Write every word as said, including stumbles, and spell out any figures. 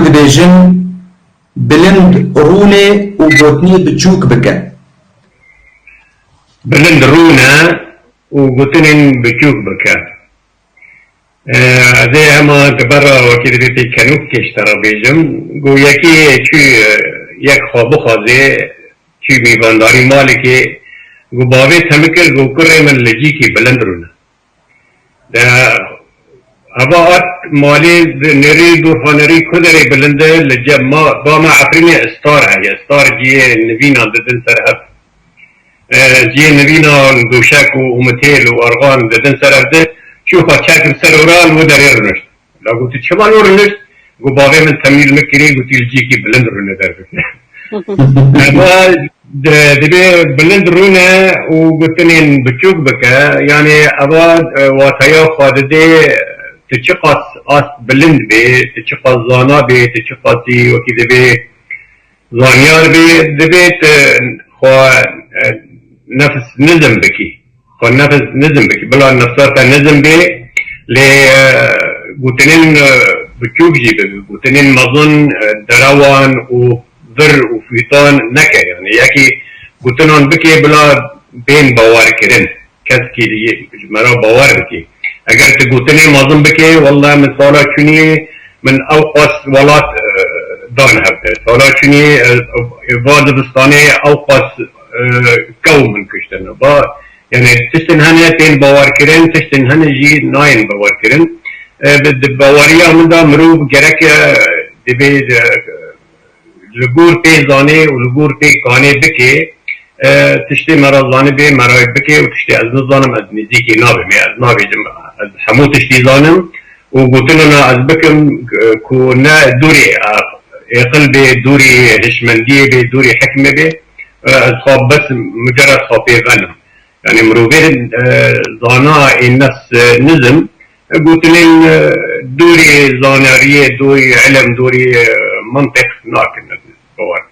dibêjin, bilind rûne û gotinê biçûk bike. Bilind rûne û gotinên biçûk bike. Ez ê hema di ber re wekî divê pêkenûkê ji te re bêjim. Go yekê çû yek xwe bixwazê, çû mîvandarî malekê, go bavê temikir, go kurê min li cîkî bilind rûne. De eva hat malê, nêrî dûrxanerî ku derê bilind e, li cem ma, ba me Efrînê star heye, star ciyê nivînan didin ser hev. Ciyê nivînan dûşek û ûmitêl û arxan didin ser hev de, çû xwe çek li ser ora li wê derê rûnişt. La got, tu çima li rûnişt? Got, bavê min temîl min kirî, gotî li cîkî bilind rûne derbikin. Eva dibê bilind rûne û gotinên biçûk bike, yanî eva wateya xwe didê, tu çiqas ast bilind bê, tu çiqas zana bê, tu çiqasî wekî divê zanyar bê, divê tu xwe nefs nizm bikî. Xwe nefs nizm bikî. Bila nefsa te nizm bê, lê gotinên biçûk jî bibe. Gotinên mezin derewan û vir û fîtan neke. Yanî yekî gotinan bikê bila bên bawerkirin. Keskî ji me re bawer bikî. Eger tu gotinê mezin bikê, welle min sala çûnî min ew qas welat dan hev de. Sala çûnî va dibistanê ew qas kew min kuştin. Va, yanî tiştin hene tên bawerkirin, tiştin hene jî nayên bawerkirin. Di baweriya min de mirov gerek e, divê li gor pê zanê û li gor pê kanê bikê, tiştê me re zanibê, me re bikê û tiştê ez nizanim, ez nêzîkî nabim. Ez nabêjim, ez hemû tiştî zanim û gotinina ez bikim ku ne dûrî aqil bê, dûrî hişmendiyê bê, dûrî hikmê bê, ez xwe bes mucerred xwe pê venim. Yanî mirovê zana ê nefs nizm, gotinên dûrî zanariyê, dûrî ilm, dûrî mintiq nakin, bawer.